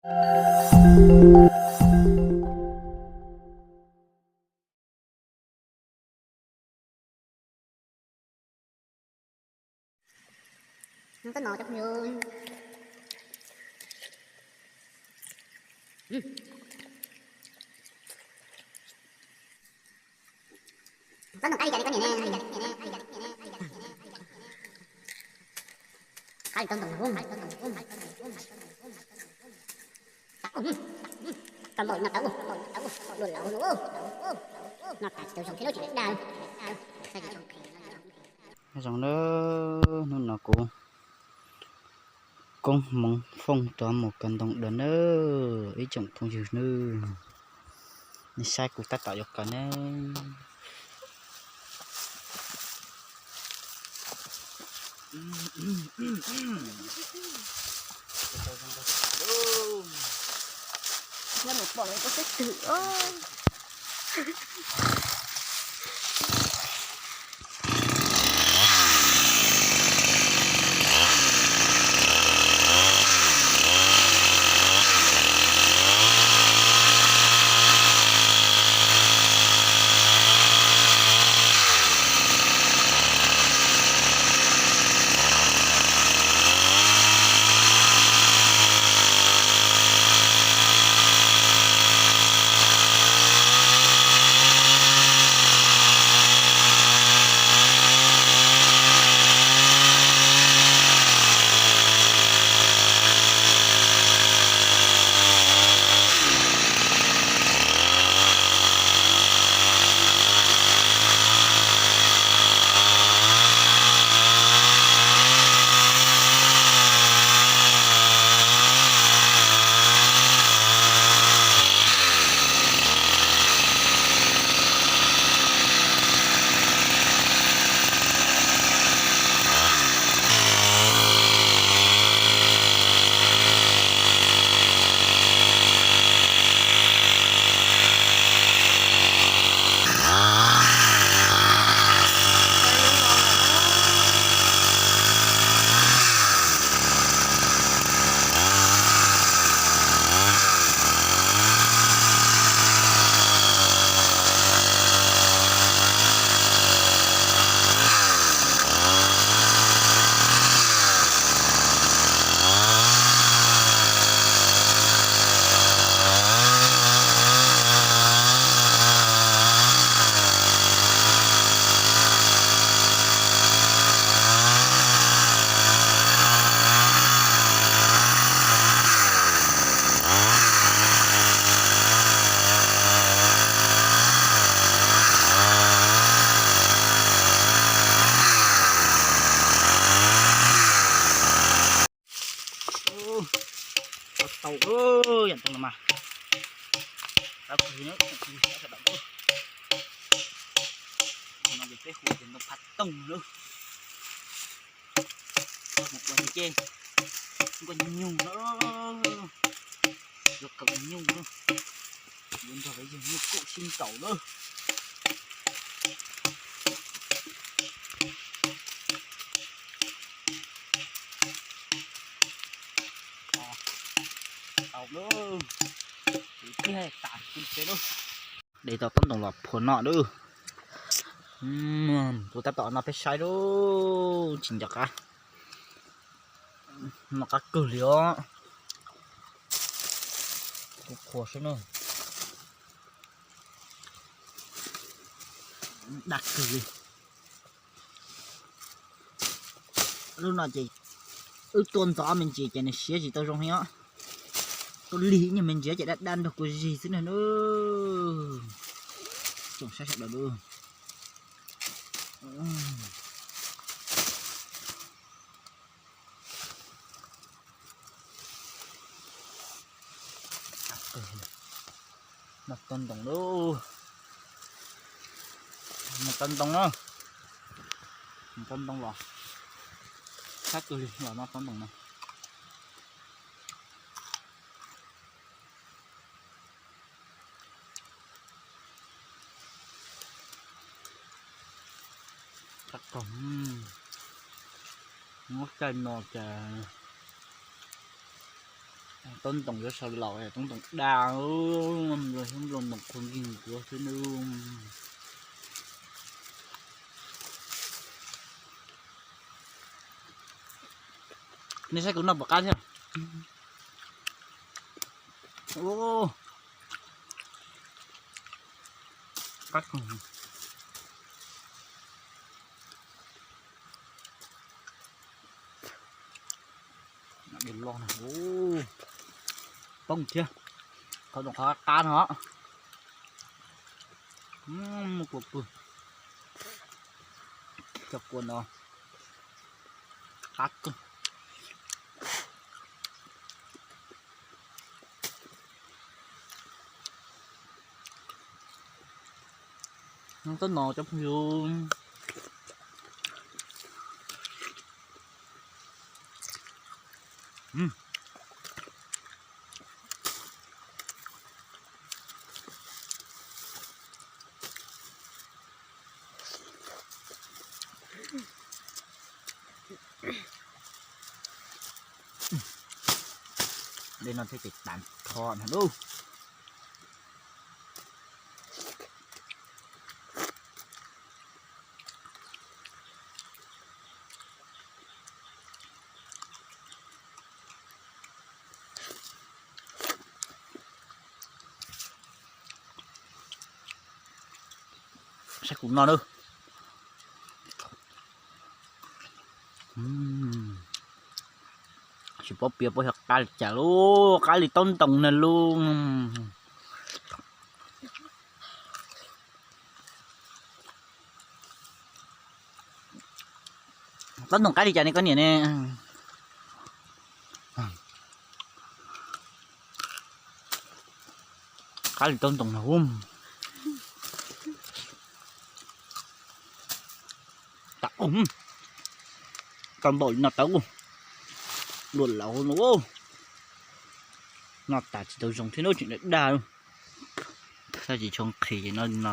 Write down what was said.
Tau ntoo qab li cas li koj niam ne? Qab li tau ntoo. Tau npaum no tau, tau luaj laus no. No tas tsis tau zoo thiab lub tsis daj. Zoo na, hnub no kuv koob hmoov fooj rov mus kaw ntoo dua na, ib tsoom phooj ywg na, nej saib kuv tab tom yuav kaw ne. Yog mus pom lawv koj xwb twg os. Tau, yam tau los mas. Tau kawg li na, tau kawg li, tau sawv daws. No ces peb hu tias ntoo phaj tooj lawm. Mus ua ces nkauj nyuj nyuj na, yuav kawm nyuj na, yuav nrog lawv yug nyuj kub sib ntaus na. Tau lawm, pliag tas kuv tsev lawm. De tau tob ntoo los phua noj lawm. Kuv tab tom noj peb saib lawm, tsis nco qab. Noj qab kawg li os. Kuv qhuas xwb na. Daj kawg li. Lub no ces wb tua ntxov me ntsis ces nws siav tsis tau zoo li os. Tua lig ib nyuag me ntsis ces daj daj nrog kua zig xwb na. Tsoom saib sawv daws lawm. Noj tob ntoo lawm. Noj tob ntoo na. Noj tob ntoo los. Sab kawg li los noj tob ntoo no. Qab kawg. Muab caij no cas Taub ntoos yuav sawv laus, taub ntoos daj, nplooj ntoo qhuav nkeeg tuav xwb nawb. Nej saib kuv noj puas qab thiab. Qab kawg. Dej loj na, poob thiab. Qhov no qhov qab qab no. Muaj kua pw. Cov kua no qab kawg. Tab no cov phooj ywg. Dej no thiaj tsis tas kho na lub. Saib kuv no na. Tsis paub piav puas yog qab li cas lauj, qab li taub ntoos na lauj. Taub ntoos qab li cas ne koj niam ne? Qab li taub ntoos na. Tau, tau npaum li no tau. Luaj laus no. Noj tas tsis tau zoo thiab, tseem dag dag. Tsis tshua nqhis ces no li no.